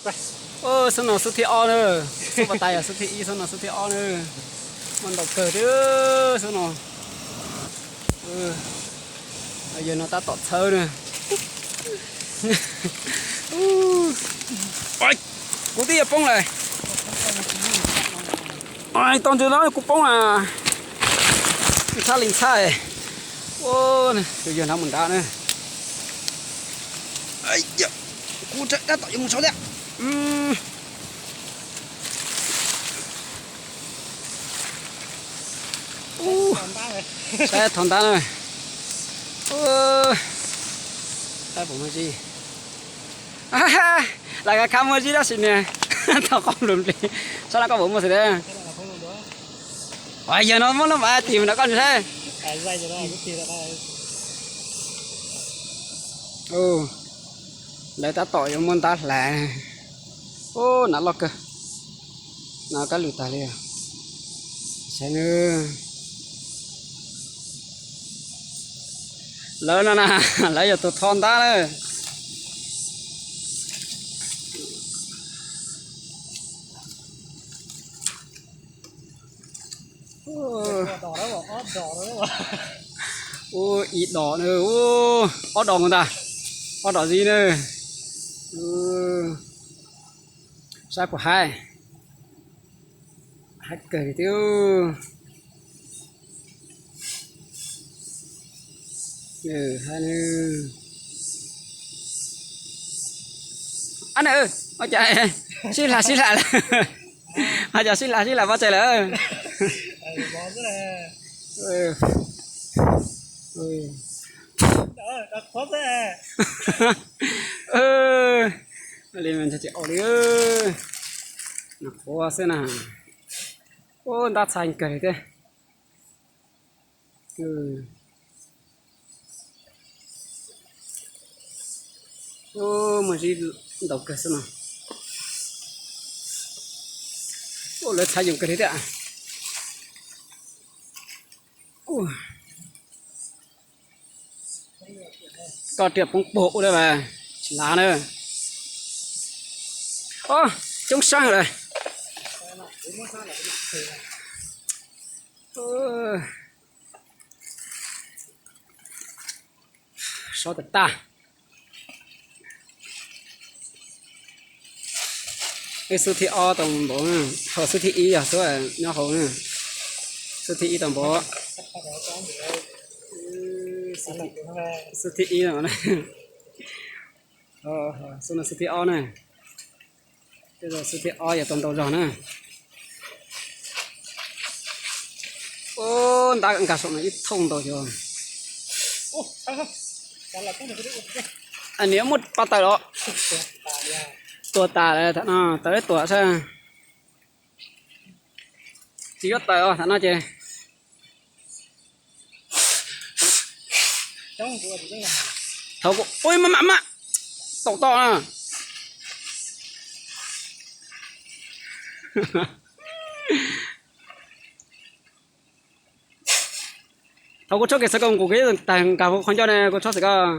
Xub no xub thib ob na, xub pas tas yog xub thib ib, xub no xub thib ob na. Muaj ntau kawg thiab xub no. Yawg no tab tom txhawb na. Kuv twb yuav poob lawm. Tau ntsis no kuv poob na. Txhab li ntxhab. Tus yawg nrad mus nrad na. Kuv tab tom yuav mus sau thiab. Saib thov ntab na. Saib puas muaj zib. Lam kav khav muaj zib tab sis niag tau qau nplis nplis. Saib no koj puas muaj xwb na. Yawg no muab lub mas tim no koj saib. Lawv tab tom yuav muab ntab hlais. Ub, nas loj kawg. Nas kab lwm tag li. Saib na. Lawv no na, lawv yog tus tho ntab na. Ub, ib dos na, ub, ob dos mus ntag, ob dos zib na. Saib puas haib, haib kawg li thiab. Ab na, ua cas sib hla sib hla lawm, ua cas sib hla sib hla pov tseg lawm. Li tsis au li, qhuav xwb na. Ub, ntab txhais kawg li thiab. Ub, muaj zib ntau kawg xwb no. Ub, lawv txhais yoos kawg li thiab. Koj riam poob puag ub lawm mas tsis lav na. Ob, coob sab lawm. Sov tas tas. Ib xub thib ob tau npaum, ho xub thib ib yog xub nyob hauv na. Xub thib ib tau npaum. Xub thib ib no, xub no xub thib ob na. Tej zaum xub thib ob yog tau ntau zog na. Ub, ntab nkag saum no ib thooj ntau xyov. Nws muaj pa taws los. Tuag tas lawm, thaum no tawm tuag sab. Tsis yuav tawm os, thaum no ces. Thaum kuv, ui, maj mam maj, tau tau na. Thaum kuv tshuab kev xav kom kuv kev tag nkag qhov ncauj ne, kuv tshuab xav kom,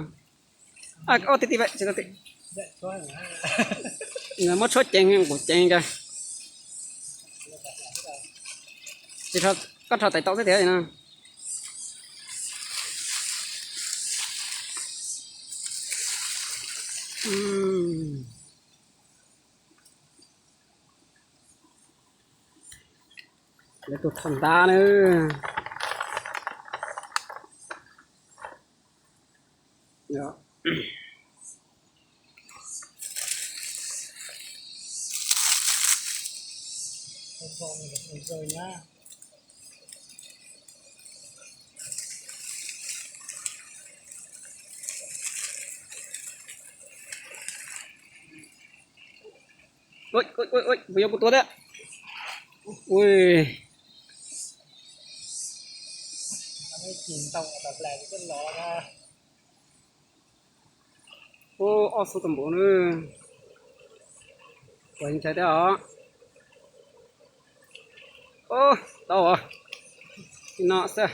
ua ti ti, muab tshuab ceev kuv ceev cas. Koj rho tais tau xwb tiag no. Lawv tus thoj ntab na. Ui, ui, ui, ui, puas yog kuv tua thiab? Ui. Ub, ob xub tau npaum na. Puas ntshai thiab os? Ub, tau os. Li no xwb.